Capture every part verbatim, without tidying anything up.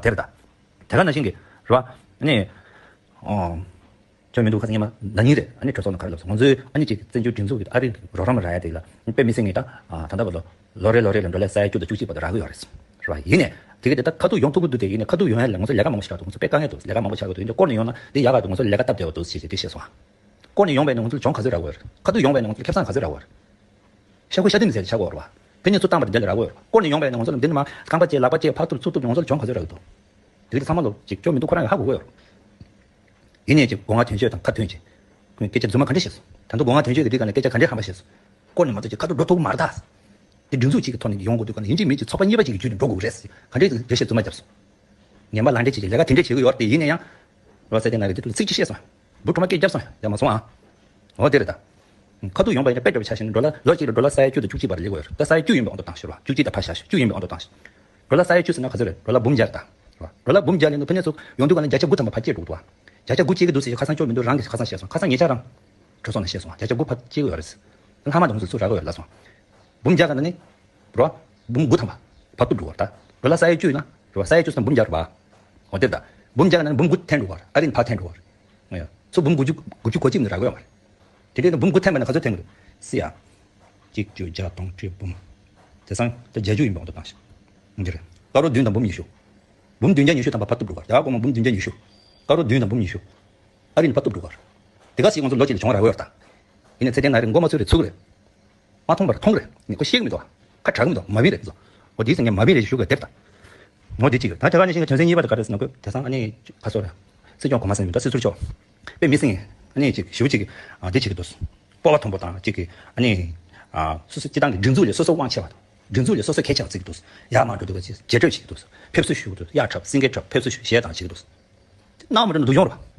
ང་དེ་རེད་ད། དེ་ག་ནང་བཞིན་གྱི་རེད་བ། ཨ་ནི། ཨོ། ཁྱོད་མི་འདུག་ཁ་སང་ཉི་མ་ན་ནིང་རེད། ཨ་ནི་གྲོས་ཚོགས་ནང་ག་རེ་ལབ་སོང་། ང་ཚོའི་ཨ་ནི་ཅིག་བཙན་བྱོལ་སྒྲིག་འཛུགས་ཀྱི་ཨ་རི་རོགས་རམ་རག་ཡ་དེ་ལ་དཔེ་མི་སྲིད་ངེས་ད། ད་ལྟ་བར་དུ་ལོ་རེ་ལོ་རེ་ལ་ཌོ་ལར་ས་ཡ་བཅུ་དང་བཅུ་གཅིག་བར་དུ་རག་གི་ཡོད་རེད། རེད་བ། ཡིན་ནའི་ དེ་གི་དེ་ད་ཁ་ཐུག་ཡོང་ཐུབ་ཀྱི་འདུག་དེ་ཡིན་ནའི་ཁ་ཐུག་ཡོང་ཡ་ལ་ང་ཚོ་ལས་ཀ་མང་པོ་ཞིག་རག་འདུག་ང་ཚོ་དཔེ་དཀའ་ངལ་འདུག་ལས་ཀ་མང་པོ་ཆགས་ཀྱི་འདུག་ཡིན་ནའི་སྐོར་ནས་ཡོང་ན་དེ་ཡག་ག་འདུག་ང་ཚོ་ལས་ཀ་སྟབས་བདེ་བ་འདུག་ཞེས་ཞེས་དེ་བཤད་སོང་ཨ། སྐོར་ནས་ཡོང་བས་ནི་ང་ཚོ་ལ་གྱོང་ག་ཚོད་རག་གི་ཡོད་རེད། ཁ་ཐུག་ཡོང་བས་ནི་ང་ཚོ་ལ་ཁེ་བཟང་ག་ཚོད་རག་གི་ཡོད་རེད། ཤ་ཁུ་ཤ་དེ་མི་ཟེར་ཆག་གོ་ར་བ། ཕན་ཉེ་ཚུར་བཏང་བར་འདི་ལ་རག་གོ་ཡོད་ར། སྐོར་ནས་ཡོང་བས་ནི་ང་ཚོ་ལ་འདི་ནི་མ་རྐང་པ་བཅད་ལག་པ་བཅད་ཕར་ཐུག་ཚུར་ཐུག་ང་ཚོ་ལ་གྱོང་ག་ཚོད་རག་གི་འདུག་དེ་གི་ཚང་མ་ལོ་ཅིག་སྐྱོ་མི་འདུག་ཁོ་རང་ཡང་ཧ་གོ་གོ་ཡོད་ར། ཡིན་ནའི་ཅིག་སྒོ་ང་དོན་གཅོད་དང་ཁ་དོན་ཅིག་ཁོས་སྐད་ཆ་རྫུན་མ་ག་འདྲ་བཤད་སོང་། ད་དུང་སྒོ་ང་དོན་གཅོད་ཀྱི་དུས་ག་ནས་སྐད་ཆ་ག་འདྲ་ཧམ་པ་བཤད་སོང་། སྐོར་ནས་མ་ཚོ་ཅིག་ཁ་ཐུག་འགྲོ་ཐུབ་མ་རེད་ད། དེ་སྒྲིག་འཛུགས་ཅིག་གི་ཐོག་ནས་ཡོང་དགོས་དུས་ག་ནས་ཡིན་གཅིག་མིན་གཅིག་ཚོགས་པ་གཉིས་པ་ཅིག་གི་བརྒྱུད་ནས་འགྲོ་དགོས་རེད། ག་འདྲ་འདྲ་བཤད་རྫུན་མ་བརྒྱབ་སོང་། ངན་པ་ལག་འབྲེལ་བྱེད་ཀྱི་ལས་ཀ་དེ་འདྲས་བྱེད་ཀྱི་ཡོད་རེད་དེ་ཡིན་ན་ཡང་། རོ་ས་དེ་ན་རེ་དེ་དུས་ཚིག་ཅིག་བཤད་སོང་། བུ་གྲོགས་མ་སྐད་བརྒྱབ་སོང་ཡ་མ་སོང་ཨ། འོ་དེ་རེད་ད། ཁ་ཐུག་ཡོང་པ་ཡིན་ན་དཔེ་འདྲ་པོ་ཆ་བཞག་ན་ཌོ་ལར་ལོ་གཅིག་ལ་ཌོ་ལར་ས་ཡ་བཅུ་དང་བཅུ་གཅིག་བར་ལེགས་པ་ཡོད་རེད། ད་ས་ཡ་བཅུ་ཡིན་པའི་དབང་དུ་བཏང་ཞེས་པ་བཅུ་གཅིག་དང་ཕར་བཞག་ཞེས་བཅུ་ཡིན་པའི་དབང་དུ་བཏང་ཞེས། ཌོ་ལར་ས་ཡ་བཅུ་ཟེར་ན་ག་ཚོད་རེད། ཌོ་ལར་འབུམ་བརྒྱ་རེད་ད། ཌོ་ལར་འབུམ་བརྒྱ་ལེན་དུས་ཕན་ཚུན་ཚོགས་ཡོང་དུས་ག་ལ་བརྒྱ་ཆ་དགུ་ཐམ་པ་ཕར་སྐྱེལ་འགྲོ་གི་འདུག་བ། བརྒྱ་ཆ་དགུ་སྐྱེལ་གྱི་འདུག་ཟེར་ཁ་སང་ཅོག་མི་འདུག་རང་གིས་ཁ་སང་བཤད་སོང་། ཁ་སང་ཉེ་ཆར་རང་གྲོས་ཚོགས་ནང་བཤད་སོང་། བརྒྱ་ཆ་དགུ་ཕར་སྐྱེལ་གྱི་ཡོད་རེད། ལྷག་མ་དང་ཚོ་ཚུར་རག་གི་ཡོད་ལབ་སོང་། འབུམ་བརྒྱ་ག་ན་ནི། རོ། འབུམ་དགུ་ཐམ་པ། བར་སྟོང་འགྲོ་བར་ད། ཌོ་ལར་ས་ཡ་བཅུ་ཡིན་ན། རོ་ས་ཡ་བཅུ་ཟེར་ན་འབུམ་བརྒྱ་རེད་པ། འོ་དེ་ད། འབུམ་བརྒྱ་ག་ན་ནི་འབུམ་དགུ་འཐེན་འགྲོ་བར་ཨ་རིན་ཕར་འཐེན་འགྲོ་བར། ང་ཡ། ཚུར་འབུམ་དགུ་བཅུ་དགུ་བཅུ་གོ་གཅིག་ནི་རག་གི་ཡོད་མ་རེད། དེ་འདྲའི་ནི་འབུམ་དགུ་འཐེན་པ་ན་ག་ཚོད་འཐེན་གི་རེད། སི་ཡ། གཅིག་བཅུ་བརྒྱ་སྟོང་ཁྲི་འབུམ། དེ་སང་ད་བརྒྱད་ཅུ་ཡིན་པའི་དབང་དུ་བཏང་ཞིང་། འདི་རེད། ཀ་རོར་བདུན་དང་འབུམ་ཉི་ཤུ། འབུམ་བདུན་བརྒྱ་ཉི་ཤུ་ཐམ་པ་བར་སྟོང་འགྲོ་བར་ཡ་སྒོར་མོ་འབུམ་བདུན་བརྒྱ་ཉི་ཤུ། ཀ་རོར་བདུན་དང་འབུམ་ཉི་ཤུ། ཨ་རིན་བར་སྟོང་འགྲོ་བར། དེ་ག་ཞིག་ང་ཚོ་ལོ་གཅིག་ལ་གྱོང་རག་གི་ཡོད་རེད་ད། ཡིན་ནའི་ཚེ་བརྟན་ན་རེ་མགོ་མ་ཚོས་རེ་ཚུགས་རེད། མ་མཐོང་བར་མཐོང་རེད། ནི་ཁོ་ཤེས་ཀྱི་མི་འདུག་ཁ་གྲག་གི་མི་འདུག་མ་བི་རེད་ཟོ། འོ་དེའི་སེང་གེ་མ་བི་རེད་ཞུ་ག་དེབ་དང་། འོ་དེ་གཅིག་ད་དེ་ག་ནས་ཤེས་ཀྱི་དོན་ཚན་གཉིས་པ་དེ་ག་རེད་ཟེར་ན་ཁོས་དེ་སང་ཨ་ནི་ཁ་སོ་རེད། སྲིད་སྐྱོང་གོང་མ་ཟེར་མི་འདུག་སྲིད་ཟུར་མཆོག་དཔེ་མི་སྲིད་ཨ་ནི་ཅིག་ཞུ་ཅིག་ཨ་དེ་བྱེད་ཀྱི་འདུག་སྤོབས་པ་མཐོན་པོ་དང་ཅིག་གི་ཨ་ནི་ཨ་སོ་སོ་སྤྱི་བཏང་གི་སྒྲིག་འཛུགས་ལས་སོ་སོ་དབང་ཆེ་བ་དང་། སྒྲིག་འཛུགས་ལས་སོ་སོ་གལ་ཆེ་བ་བརྩི་གི་འདུག་ཡར་མར་འགྲོ་དུས་ཀྱི་རྗེས་གྲོས་བྱེད་ཀྱི་འདུག་ཕེབས་བསུ་ཞུ་གི་འདུག་གཡག་འཁྲབ་སེང་གེ་འཁྲབ་ཕེབས་བསུ་ཞུ་གཞས་དང་བྱེད་ཀྱི་འདུག་སྣང་མ་འགྲོ་ན་སྡུག་གྱོང་རེད་པ།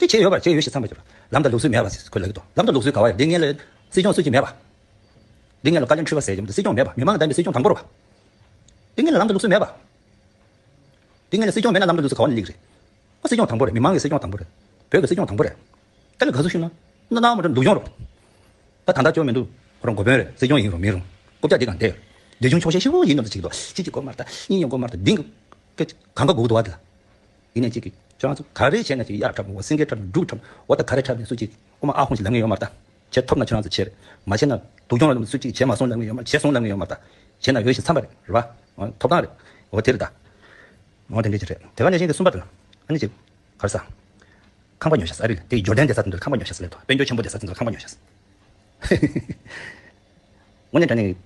དེ་བྱས་ཡོད་པ་རེད། བྱས་ཡོད་ཞེས་བསམ་པ་ཞིག་རེད། ལམ་དང་ལུགས་སྲོལ་མེད་པ་ཟེར་ཁོས་ལབ་ཀྱི་འདུག་ལམ་དང་ལུགས་སྲོལ་ག་བ་ཡོད། འདི་སྔོན་ལ་སྲིད་སྐྱོང་སུ་གཅིག་མེད་པ། འདི་སྔོན་ལ་བཀའ་བློན་ཁྲི་པ་ཟེར་གྱི་མི་འདུག་སྲིད་སྐྱོང་མེད་པ། མི་མང་གི་འདེམས་པའི་སྲིད་སྐྱོང་དང་པོ་རེད་པ། འདི་སྔོན་ལ་ལམ་དང་ལུགས་སྲོལ་མེད་པ། འདི་སྔོན་ལ་སྲིད་སྐྱོང་མེད་ན་ལམ་དང་ལུགས་སྲོལ་ག་བ་ནས་སླེབས་ཀྱི་རེད། ཨ་སྲིད་སྐྱོང་དང་པོ་རེད། མི་མང་གི་སྲིད་སྐྱོང་དང་པོ་རེད། བོད་ཀྱི་སྲིད་སྐྱོང་དང་པོ་རེད། དཀའ་ལས་ག་ཚོད་ཞུས་ན། སྣང་མ་འགྲོ་ན་སྡུག་གྱོང་རེད། ད་ད་ལྟ་སྐྱོ་མི་འདུག་ཁོ་རང་འགོ་དཔོན་རེད། སྲིད་སྐྱོང་ཡིན་རུང་མིན་རུང་། རྐུབ་བཀྱག་འདི་གང་བསྡད་ཡོད། རྒྱ་གཞུང་ཆོག་ཤེས་ཞེ་པོ་ཡིན་ནམ་ཟེར་གྱི་འདུག་གཅིག་གཅིག་གོ་མ་རེད་ད། གཉིས་གཉིས་གོ་མ་རེད་ད། འདི་ག་གང་ག་གོ་གི་འདུག་བ་དེ་ལ། ཡིན་ནའི་གཅིག་གིས་ཁྱོད་རང་ཚོ་ག་རེ་བྱས་ན་ཅིག་གཡག་འཁྲབ་མོ་སེང་གེ་འཁྲབ་འབྲུག་འཁྲབ་འོ་ད་ག་རེ་འཁྲབ་ནས་སུ་གཅིག་ཨོ་མ་ཨ་ཧོང་ཞིག་ལབ་མཁན་ཡོད་མ་རེད་ད། བྱེད་ཐུབ་ན་ཁྱོད་རང་ཚོ་བྱེད་རེད། མ་བྱེད་ན་སྡུག་གྱོང་རེད། སུ་གཅིག་བྱེད་མ་སོང་ལབ་མཁན་ཡོད་མ་རེད། བྱེད་སོང་ལབ་མཁན་ཡོད་མ་རེད་ད། བྱེད་ན་ཡོད་ཞེས་བསམ་པ་རེད། རེད་བ། ཐོབ་ཐང་རེད། འོ་དེ་རེད་ད། འོ་དེ་འདྲ་ཅིག་རེད། དེ་ག་ནས་བྱས་ཏེ་གསུམ་པ་དེ་ལ་ཨ་ནི་ཅིག་ག་རེ་ཟ། ཁང་པ་ཉོ་ཤག་ཟེར། ཨ་རི་ལ་དེ་ཇོར་ཌན་རྒྱལ་ས་དེ་ཚོ་ལ་ཁང་པ་ཉོ་ཤག་ཟེར་ལབ་འདུག་དཔལ་འབྱོར་ཆེན་པོ་རྒྱལ་ས་དེ་ཚོ་ལ་ཁང་པ་ཉོ་ཤག་ཟེར། དངོས་གནས་དྲང་གནས།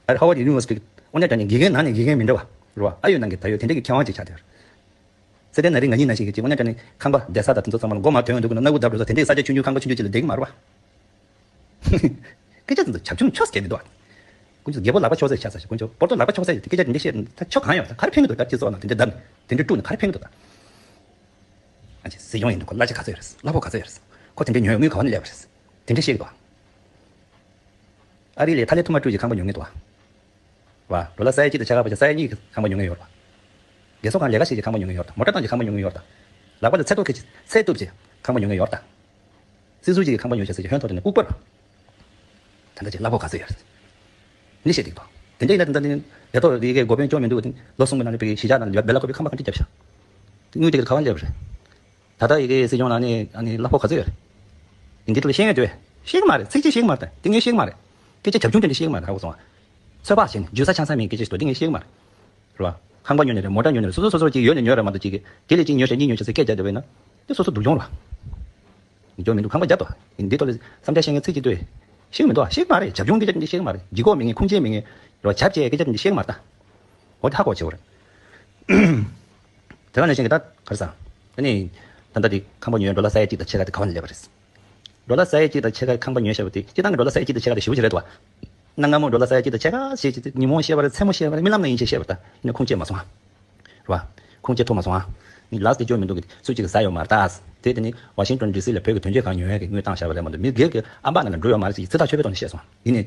ཨ་རི་ཧ་ཝར་ཌི་ཡུ་ནི་ཝར་སི་ཊི། དངོས་གནས་དྲང་གནས་དགེ་རྒན་ནང་ནས་དགེ་རྒན་མི་འདྲ་བ་རེད་བ། ཨ་ཡོད་ནང་གི་ད་ཡོད་དེ་འདྲ་གི་མཁས་དབང་ཅིག་ཆགས་བསྡད་ཡོད་རེད། ཚེ་བརྟན་ན་རིང་ང་གཉིས་ནང་བཞིན་གྱི་ཅིག་དངོས་གནས་དྲང་གནས་ཁང་པ་བསྡད་ས་དང་དེ་ཚོ་ཚང་མ་ལ་མགོ་མར་ཐོན་ཡོང་དུས་ཀྱི་སྣ་ཁུག་བརྡབ་འགྲོ་ས་དེ་འདྲའི་ས་ཆ་ཆུང་ཆུང་ཁང་པ་ཆུང་ཆུང་ཅིག་ལ་བསྡད་ཀྱི་མ་རེད་བ། སྐད་ཆ་འདི་ཚོ་བྱབ་ཆུང་ཆོས་སྐད་མི་འདུག་ཨ། དཀོན་མཆོག་རྒྱལ་པོ་ལག་པ་ཕྱོགས་སེ་ཆགས་ས་ཞིག་དཀོན་མཆོག་པོར་ཏོ་ལག་པ་ཕྱོགས་སེ་ཞིག་སྐད་ཆ་འདི་འདྲ་བཤད་ད་ཆོ་གང་ཡོད་ད་ག་རེ་ཕན་གི་འདུག་ད་སྤྱི་ཚོགས་ནང་དེ་འདྲ་བསྡད་ནས་དེ་འདྲ་དཀྲུགས་ནས་ག་རེ་ཕན་གི་འདུག་ད། ཨ་ཅེ་སྲིད་སྐྱོང་ཡིན་འདུག་གོ་གླ་ཆ་ག་ཚོད་ཡོད་རེད། གླ་ཕོགས་ག་ཚོད་ཡོད་རེད། ཁོ་དེ་འདྲའི་ཉོས་དངུལ་ག་བ་ནས་སླེབས་པ་རེད། དེ་འདྲ་བཤད་གི་འདུག་ཨ། ཨ་རི་ལ་ཐ་ལེ་ཐུ་མ་ཀྲུ་ཞིག་ཁང་པ་ཉོ་མཁན་འདུག་ཨ། བ། ཌོ་ལར་ས་ཡ་གཅིག་དང་ཕྱེད་ཀ་བར་གྱི་ས་ཡ་གཉིས་ཀྱི་ཁང་པ་ཉོ་མཁན་ཡོད་རེད་བ། རྒས་གསོ་ཁང་ལས་ཀ་བྱེད་ཀྱི་ཁང་པ་ཉོ་མཁན་ཡོད་རེད་ད། མོ་ཊ་བཏང་གི་ཁང་པ་ཉོ་མཁན་ཡོད་རེད་ད། ལག་པ་ལ་ཚད་ཐུབ་ཀྱི་ཚད་ཐུབ་ཀྱི་ཁང་པ་ཉོ་མཁན་ཡོད་རེད་ད། སྲིད་ཟུར་གཅིག་གིས་ཁང་པ་ཉོ་བྱས་ཟེར་གྱི་ཧོན་ཐོག་དེ་ནས་ལྐུགས་པར། ད་ལྟ་ཅིག་གླ་ཕོགས་ག་ཚོད་ཡོད་རེད། འདི་བཤད་འདུག་ད། དེ་འདྲ་ཡིན་ན་ད་ལྟ་ནི་ལས་ཐོག་ལ་དེ་གའི་འགོ་དཔོན་སྐྱོང་མི་འདུག་དེ་ལོ་གསུམ་གྱི་ནང་ལ་བོད་ཀྱི་གཞིས་ཆགས་ནང་ལ་སྦེལ་ཀོབ་པའི་ཁང་པ་ག་འདྲ་བརྒྱབ་ཤག་དངུལ་དེ་ག་ག་བ་སླེབས་པ་རེད། ད་ལྟ་ཡི་གེ་སྲིད་སྐྱོང་ལ་ནི་ཨ་ནི་གླ་ཕོགས་ག་ཚོད་ཡོད་རེད། འདི་ཐོག་ལ་ཤེས་ངེས་འདུག་ཤེས་ཀྱི་མ་རེད། ཚིག་གཅིག་ཤེས་ཀྱི་མ་རེད་ད། དེ་ངས་ཤེས་ཀྱི་མ་རེད། སྐད་ཆ་བྱབ་ཆུང་དེ་འདྲ་ཤེས་ཀྱི་མ་རེད། ཧ་གོ་སོང་ཨ། ཚོད་དཔག་བྱས་ནས་འཇུ་ས་ཆང་ས་མེད་སྐད་ཆ་ཞིག་འདུག་དེ་ངས་ཤེས་ཀྱི་མ་རེད། རེད་བ། ཁང་པ་ཉོས་ནས་རེད། མོ་ཊ་ཉོས་ནས་རེད། སོ་སོ་སོ་སོ་ཅིག་ཡོད་ནས་ཉོས་རེད་མ་གཏོགས་ཅིག་གི་དེ་ལས་ཅིག་ཉོས་ཤག་གཉིས་ཉོས་ཤག་ཟེར་སྐད་རྒྱག་བསྡད་པ་ཡིན་ན། དེ་སོ་སོ་སྡུག་གྱོང་རེད་བ། སྡུག་གྱོང་མི་འདུག་ཁང་པ་རྒྱབ་ཏོ། འདི་ཐོག་ལ་བསམ་འཆར་བཤད་མཁན་ཚིག་གཅིག་ལྟོས། ཤེས་ཀྱི་མི་འདུག་ཤེས་ཀྱི་མ་རེད། བྱབ་ཆུང་སྐད་ཆ་འདི་ཤེས་ཀྱི་མ་རེད། ལྗིད་ཁོག་མེད་མཁན་ཁུངས་སྐྱེལ་མེད་མཁན་རོ་བྱབ་བྱས་སྐད་ཆ་འདི་ཤེས་ཀྱི་མ་རེད་ད། འོ་དེ་ཧ་གོ་བྱེད་དགོས་རེད། དེ་ག་ནང་བཞིན་གྱི་ད་ག་རེ་ཟ། ཨ་ནི། ད་ལྟ་འདི་ཁང་པ་ཉོས་ཌོ་ལར་ས་ཡ་གཅིག་དང་ཕྱེད་ཀ་དེ་ག་བ་ནས་སླེབས་པ་རེད། ཌོ་ལར་ས་ཡ་གཅིག་དང་ཕྱེད་ཀ་ཁང་པ་ཉོས་བཞག་པ་དེ་སྤྱིར་བཏང་གི་ཌོ་ལར་ས་ཡ་གཅིག་དང་ཕྱེད་ཀ་དེ་ཞེ་པོ་ཅིག་རེད་འདུག་བ། གནའ་སྔ་མོ་ཌོ་ལར་ས་ཡ་གཅིག་དང་ཕྱེད་ཀ་ཞེས་བྱས་ཏེ་ཉིན་མོ་བཤད་པ་རེད། མཚན་མོ་བཤད་པ་རེད། རྨི་ལམ་ནང་ཡིན་ཞེས་བཤད་པ་རེད་ད། ཡིན་ན་ཁུངས་སྐྱེལ་མ་སོང་ཨ། རེད་བ། ཁུངས་སྐྱེལ་ཐུབ་མ་སོང་ཨ། ནི་ལགས་དེ་སྐྱོ་མི་འདུག་གི་སུ་གཅིག་གིས་ཟ་ཡོད་མ་རེད་ད། དེ་དེ་ནི་ཝ་ཤིང་ཏོན་ཌི་སི་ལ་བོད་ཀྱི་དོན་གཅོད་ཁང་ཉོ་ཡག་གི་དངུལ་བཏང་བཞག་པ་རེད་མ་གཏོགས་མི་སྒེར་གྱི་ཨམ་པ་ནང་ལ་འགྲོ་ཡོད་མ་རེད་ཅེས་ཚིག་ཐག་ཆོད་པའི་ཐོག་ནས་བཤད་སོང་། ཡིན་ནའི།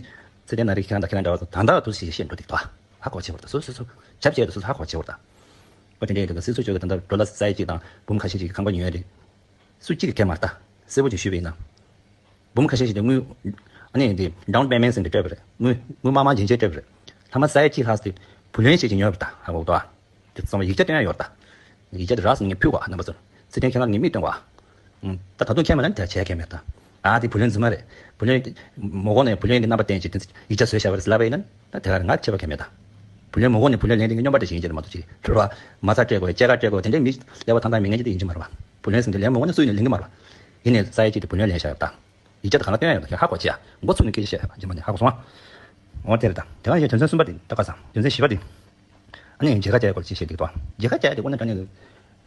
ཚེ་བརྟན་ན་རེ་ཁྱེད་རང་དང་ཁྱེད་རང་འདྲ་བ་ཚོ་ད་ལྟ་དུ་ཞིག་བཤད་འགྲོ་འདུག་ད། ཧ་གོ་བྱེད་པ་རེད་ད། སོ་སོ་སོ་ཆབ་ཆེ་དུ་སོ་སོ་ཧ་གོ་བྱེད་པ་རེད་ད། ཨོ་དེ་འདྲའི་དུ་སྲིད་ཚོགས་ཆོས་ཀྱི་ད་ལྟ་ཌོ་ལར་ས་ཡ་གཅིག་དང་འབུམ་ཁ་ཤས་ཤིག་གི་ཁང་པ་ཉོས་རེད། སུ་གཅིག་གིས་གས་མ་རེད་ད། གསལ་པོ་ཅིག་ཞུས་པ་ཡིན་ན། འབུམ་ཁ་ཤས་ཤིག་དེ་དངུལ། ཨ་ནི་དེ་ཌའོན་པེ་མེན་ཊི་ཟེར་འདི་སྤྲད་པ་རེད། དངུལ་དངུལ་དམར་དམར་རྗེན་ཆེན་སྤྲད་པ་རེད། ལྷག་མ་ས་ཡ་གཅིག་ལྷག་ཙམ་དེ་བུ་ལོན་ཞིག་ཅིག་ཉོས་པ་རེད་ད། ཧ་གོ་གི་འདུག་ཨ། དེ་ཚང་མ་ཡིག་ཆ་སྟོན་ཡ་ཡོད་རེད་ད། ཡིག་ཆ་དེ་རགས་སུ་ངས་ཕུལ་བ་རྣམ་པ་ཚོར། ཚེ་བརྟན་ཁྱེད་རང་ངས་མིག་སྟོན་བ། ད་ད་དུང་ཁྱེད་མ་ལན་དེ་བྱས་ཁྱེད་མེད་ད། ཨ་དེ་བུ་ལོན་རྫུན་མ་རེད། བུ་ལོན་དེ་མོ་གོ་ནས་བུ་ལོན་གྱི་རྣམ་པ་བསྟན་ཅིག་དེ་ཡིག་ཆ་བཟོས་བཞག་པ་རེད་ལབ་པ་ཡིན་ན་ད་དེ་ག་རེད་ང་ཁྱེད་པ་ཁྱེད་མེད་ད། བུ་ལོན་མ་དགོས་ནས་བུ་ལོན་ལེན་དེ་སྨྱོན་པ་འདྲ་ཞིག་ཡིན་གྱི་རེད་མ་གཏོགས་ཅིག་རེད་བ། མ་རྩ་སྤྲད་དགོས། སྐྱེད་ཀ་སྤྲད་དགོས། དེ་འདྲའི་མི་ཀླད་པ་ཐང་ཐང་མི་ངན་ཅིག་དེ་ཡིན་གྱི་མ་རེད་བ། བུ་ལོན་ཟེར་དེ་ལེན་མ་དགོས་ན་སུ་ཡིན་ནས་ལེན་གྱི་མ་རེད་བ། ཡིན་ནའི་ས་ཡ་གཅིག་དེ་བུ་ལོན་ལེན་བཞག་ཡོད་ད། ཡིག་ཆ་དེ་གང་ལ་སྟོན་ཡ་ཡོད་ད། ཧ་གོ་ཅི་ཡ། མགོ་ཚུགས་ནས་སྐད་ཆ་བཤད་ཡ་རྗེས་མ་ནས་ཧ་གོ་སོང་ཨ། འོ་དེ་རེད་ད། དེ་ག་ཡིན་དོན་ཚན་གསུམ་པ་དེ་ད་ག་ས་དོན་ཚན་བཞི་པ་དེ། ཨ་ནི་མཇལ་ཁ་བྱ་ཡ་སྐོར་ཅིག་བཤད་འདུག་ད། མཇལ་ཁ་བྱ་ཡ་དེ་དངོས་གནས་དྲང་གནས་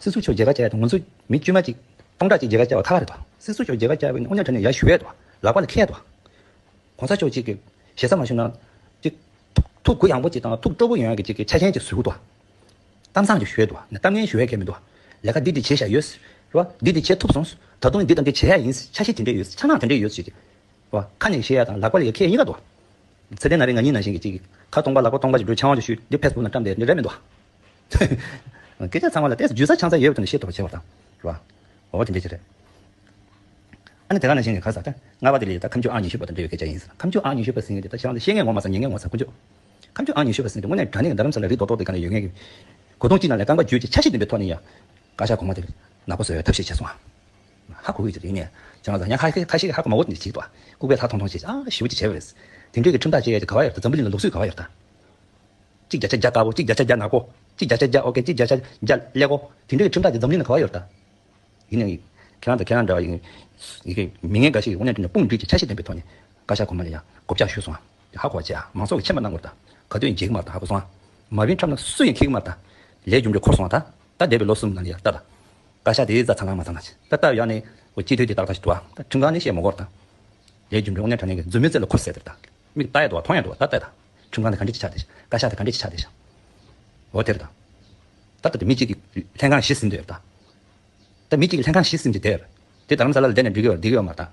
སྲིད་ཟུར་ཕྱོགས་མཇལ་ཁ་བྱ་ཡ་དེ་ང་ཚོ་མི་དཀྱུས་མ་ཅིག་སྟོང་ཕྲག་ཅིག་མཇལ་ཁ་བྱ་བ་ཁག་ཁག་རེད་ད། སྲིད་ཟུར་ཕྱོགས་མཇལ་ཁ་བྱ་བ་དངོས་གནས་དྲང་གནས་ཡར་ཞུ་ཡ་འདུག་ལག་པ་ལ་འཁེལ་ཡ་འདུག་གོང་ས་མཆོག་ཅིག་གི་ཞེ་ས་མ་ཞུ་ན། ཅིག་ཐུགས་ཐུགས་གུ་ཡངས་པོ་ཅིག་དང་ཐུགས་སྤྲོ་པོ་ཡོང་ཡག་གི་ཅིག་གི་ཆ་རྐྱེན་ཅིག་བཟོ་གི་འདུག་གཏམ་བཟང་ཅིག་ཞུ་ཡ་འདུག་ནས་གཏམ་ངན་ཞུ་ཡ་གལ་མི་འདུག་ལས་ཀ་འདི་འདི་བྱས་བཞག་ཡོད། རེད་བ། འདི་འདི་བྱེད་ཐུབ་སོང་། ད་དུང་འདི་དང་འདི་བྱེད་ཡ་ཡིན། འཆར་གཞི་དེ་འདྲས་ཡོད། འཆར་སྣང་དེ་འདྲས་ཡོད་ཅིག་རེད་བ། ཁ་ནས་བཤད་ཡ་དང་ལག་པ་ལ་ཡ་འཁེལ་ཡ་གཉིས་ཀ་འདུག་ཚེ་བརྟན་ན་རེ་ང་གཉིས་ནང་བཞིན་གྱི་ཅིག་ཁ་སྟོང་པ་ལག་པ་སྟོང་པ་ཞིག་འགྲོ་ཆང་བ་ཅིག་ཞུས་འདི་ཕེ་སི་བུག་ན་བཀྲམ་བསྡད་འདི་རེད་མི་འདུག་སྐད་ཆ་ཚང་མ་ལ་ཏོག་ཙམ་རྒྱུས་ས་ཆང་ས་ཡོད་པ་དང་ཤེས་ཐུབ་པ་བྱེད་པ་དང་། རེད་བ། འོ་དེ་འདྲས་ཅིག་རེད། ཨ་ནི་དེ་ག་ནང་བཞིན་གྱི་ཁ་ས་ད་ལྔ་པ་དེ་ལ་ད་ཁ་མཆུ་ཨང་ཉི་ཤུ་པ་དང་འབྲེལ་བའི་སྐད་ཆ་ཡིན་ཟེར། ཁ་མཆུ་ཨང་ཉི་ཤུ་པ་ཟེར་མཁན་དེ་ད་ཁྱེད་རང་ཚོ་ཤེས་མཁན་ངོ་མ་ཚང་། ཉན་མཁན་ངོ་མ་ཚང་། དཀོན་མཆོག་ཁ་མཆུ་ཨང་ཉི་ཤུ་པ་ཟེར་མཁན་དེ་དངོས་གནས་རྡ་རམ་ས་ལ་རི་རྡོག་རྡོག་དེ་ག་ནས་ཡོད་མཁན་གྱི་གོ་དུང་གཅིག་ནང་ལ་རྐང་པ་བརྒྱུད་ཀྱི་འཆར་གཞི་ལྡན་པའི་ཐོག་ནས་ཡང་བཀའ་ཤག་གོང་མ་དེ་ནག་པོ་བཟོ་བའི་ཐབས་ཤེས་བྱས་སོང་ཨ། ཧ་གོ་གི་ཡོད་ཀྱི་རེད། ཡིན་ནའི་ཁྱེད་རང་ཚོ་ཡང་ཁ་ཤས་ཁ་ཤས་ཧ་གོ་མ་གོ་དེ་འདྲ་བྱེད་ཀྱི་འདུག་ཨ། ལྐུགས་པའི་ལྷ་མཐོང་མཐོང་བྱས། ཨ་ཞེ་པོ་ཅིག་བྱས་པ་རེད། དེ་འདྲའི་གི་ཁྲིམས་ཐག་བཅད་ཡ་དེ་ག་བ་ཡོད་ད། འཛམ་བུ་གླིང་ལ་ལུགས་སྲོལ་ག་བ་ཡོད་ད། གཅིག་བརྒྱ་ཆ་བརྒྱ་དཀར་པོ། གཅིག་བརྒྱ་ཆ་བརྒྱ་ནག་པོ། གཅིག་བརྒྱ་ཆ་བརྒྱ་ཨོ་ཀེ། གཅིག་བརྒྱ་ཆ་བརྒྱ་ཀླད་ཀོར། དེ་འདྲའི་ཁྲིམས་ཐག་དེ་འཛམ་གླིང་ལ་ག་བ་ཡོད་ད། ཡིན་ནའི། ཁྱེད་རང་དང་ཁྱེད་རང་འདྲ་བ་ཡིན། ཡི་གེ་མི་ངན་འགའ་ཞིག་གིས་དངོས་གནས་དྲང་གནས་དཔུང་སྒྲིག་གི་འཆར་གཞི་ལྡན་པའི་ཐོག་ནས་བཀའ་ཤག་གོང་མ་ལ་ཡང་གོ་བཅག་ཞུས་སོང་ཨ། ཧ་གོ་བ་བྱས་ཨ། མང་ཚོགས་ཀྱིས་མཁྱེན་པ་གནང་དགོས་ད། ག་དུས་ཡིན་བརྗེད་ཀྱི་མ་རེད་ད། ཧ་གོ་སོང་ཨ། མ་བིན་ཁྲབ་ན་སུ་ཡིན་ཁྱེད་ཀྱི་མ་རེད་ད། ལས་རྒྱུ་འབྲས་འཁོར་སོང་ཨ་ད། ད་འདས་པའི་ལོ་གསུམ་ནང་ལ་ཡང་ལྟ་ད། བཀའ་ཤག་དེའི་རྩ་ཚང་ལ་མ་ཚང་ན་ཅི། ད་ལྟ་ཡང་ནས་འོ་སྤྱི་འཐུས་དེ་ཏག་ཏག་ཞིག་འདུག་ཨ། ད་ཁྲིམས་ཁང་ནས་བཤད་མ་དགོས་ད། ལས་རྒྱུ་འབྲས་དངོས་གནས་དྲང་གནས་ཀྱི་མཛུབ་མོའི་རྩེ་ལ་འཁོར་ཟེར་དེ་ད། མིག་ལྟ་ཡ་འདུག་བ། མཐོང་ཡ་འདུག་བ། ད་ལྟ་ད། ཁྲིམས་ཁང་དེ་ག་འདྲས་ཅིག་ཆགས་བསྡད་ཤག་བཀའ་ཤག་དེ་ག་འདྲས་ཅིག་ཆགས་བསྡད་ཤག་འོ་དེ་རེད་ད། ད་ལྟ་དེ་མི་གཅིག་གིས་ལྷན་ཁང་བཞི་ཟིན་འདོད་ཡོད་ད། ད་མི་གཅིག་གིས་ལྷན་ཁང་བཞི་ཟིན་གྱི་བསྡད་ཡོད་རེད། དེ་རྡ་རམ་ས་ལ་ལ་བསྡད་ནས་འགྲིག་གི་ཡོད་རེད། འགྲིག་གི་ཡོད་མ་རེད་ད།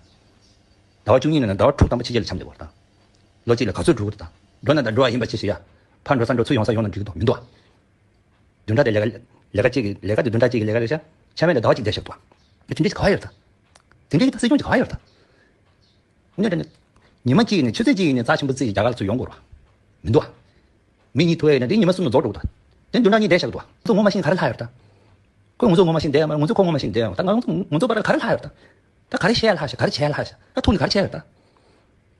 ཟླ་བ་བཅུ་གཉིས་ནང་ནས་ཟླ་བ་དྲུག་དང་པོ་ཕྱི་རྒྱལ་ལ་འཁྱམས་བསྡད་ཡོད་རེད་ད། ལོ་གཅིག་ལ་ག་ཚོད་འགྲོ་གི་རེད་ད། འགྲོ་ན་ད་འགྲོ་བ་ཡིན་པ་ཅི་ཞིག་ཡ། ཕར་འགྲོ་ས་འགྲོ། ཚུར་ཡོང་ས་ཡོང་ན་འགྲིག་གི་འདུག་མི་འདུག་ཨ། བདུན་ཕྲག་དེ་ལས་ཀ་ལས་ཀ་གཅིག་གི་ལས་ཀ་དེ་བདུན་ཕྲག་གཅིག་གི་ལས་ཀ་རེད་ཤག་ཆ་མེད་ལ་ཟླ་བ་གཅིག་བསྡད་ཤག་འདུག་ཨ། དེ་འདྲས་ཀྱི་ག་བ་ཡོད་རེད་ད། དེ་འདྲས་ཀྱི་ད་སྲིད་སྐྱོང་གི་ག་བ་ཡོད་རེད་ད། དངོས་གནས་དྲང་གནས། ཉི་མ་གཅིག་ཡིན་ནའི་ཆུ་ཚོད་གཅིག་ཡིན་ནའི་རྩ་ཆེན་པོ་བརྩིས་རྒྱ་གར་ལ་ཚུར་ཡོང་དགོས་རེད་བ། མི་འདུག་ཨ། མི་གཉིས་ཐུག་ཡ་ཡིན་ན་དེ་ཉི་མ་གསུམ་ལ་རྫོགས་འགྲོ་གི་འདུག་དེ་བདུན་ཕྲག་གཉིས་བསྡད་བཞག་གི་འདུག་ཨ། ང་ཚོ་ངོ་མ་ཤེས་ག་རེ་ལྷག་ཡོད་རེད་ད། ཁོས་ང་ཚོ་ངོ་མ་ཤེས་བསྡད་ཡ་མ་རེད། ང་ཚོ་ཁོ་ངོ་མ་ཤེས་བསྡད་ཡ་མ་རེད། ད་ང་ཚོ་ང་ཚོ་བར་ལ་ག་རེ་ལྷག་ཡོད་རེད་ད། ད་ག་རེ་བཤད་ཡ་ལྷག་ཤག་ག་རེ་བྱས་ཡ་ལྷག་ཤག་ད་ཐུག་ནས་ག་རེ་བྱས་ཡ་རེད་ད།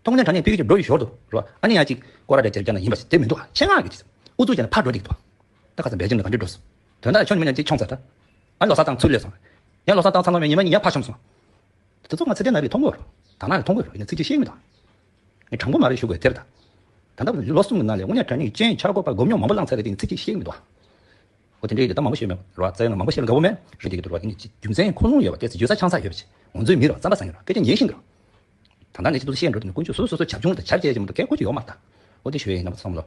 དངོས་གནས་དྲང་གནས་ཕ་གི་ཅིག་འགྲོ་ཡི་ཞོར་དུ་རེད་བ། ཨ་ནི་ཡང་ཅིག་སྐོར་ར་རེ་བྱས་རྒྱ་ནག་ཡིན་པ་ཞིག་དེ་མི་འདུག་ཨ། ཆེད་མངགས་ཀྱི་ཅིག་ཨུ་ཚུགས་བྱས་ནས་ཕར་འགྲོ་བསྡད་ཀྱི་འདུག་ཨ། ད་ཁ་སང་པེ་ཅིང་ལ་ག་འདྲ་འགྲོ་སོང་། དོན་དག་ཁྱོན་མི་ནས་ཅིག་མཆོང་ཚར་ད། ཨ་ནི་ལོ་གསར་བཏང་ཚུར་སླེབས་སོང་། ཡང་ལོ་གསར་བཏང་ཚར་ནས་ཉི་མ་གཉིས་ཡར་ཕར་མཆོང་སོང་། དེ་ཚོ་ང་ཚེ་བརྟན་ལགས་ཀྱིས་མཐོང་གི་ཡོད་རེད། དར་ནག་ལགས་མཐོང་གི་ཡོད་རེད། ཡིན་ན་ཚིག་གཅིག་བཤད་ཀྱི་མི་འདུག་ངས་དྲང་པོ་མ་རེད་ཞུ་དགོས་དེ་རེད་ད། ད་ལྟ་ལོ་གསུམ་གྱི་ནང་ལ་དངོས་གནས་དྲང་གནས་ཀྱི་སྤྱན་འཆར་སྒོ་ཕར་སྒོམ་མྱོང་མང་པོ་བླངས་ཚར་རེད་དེ་ཡིན་ཚིག་གཅིག་བཤད་ཀྱི་མི་འདུག་འོ་དེ་འདྲ་ཡིན་དུས་ད་མང་པོ་བཤད་མེད་རེད་བ། རྩ་ཡོང་ན་མང་པོ་བཤད་ལ་དགའ་པོ་མེད་རེད། དེ་གི་འདུག་རེད་བ། དེ་ནི་རྒྱུ་མཚན་ཁུངས་ལུང་ཡོད་པ། དེ་ཚོ་བརྗོད་ས་ཆང་ས་ཡོད་པ་ཞིག་ང་ཚོའི་མི་རེད་བ། རྩམ་པ་ཟ་མཁན་རེད་བ། སྐད་ཆ་ཉན་ཤེས་མཁན་རེད་བ། ད་ལྟ་ནས་ཅི་ཐུབ་བཤད་འགྲོ་དེ་ནི་ཀུན་སྤྱོད་སོ་སོ་སོ་བྱབ་ཆུང་དང་བྱབ་ཆེ་ཅེས་མ་གཏོགས་གལ་ཁོ་ཅིག་ཡོད་མ་རེད་ད། འོ་དེ་ཞུ་ཡ་ཡིན། རྣམ་པ་ཚང་མ་ལ།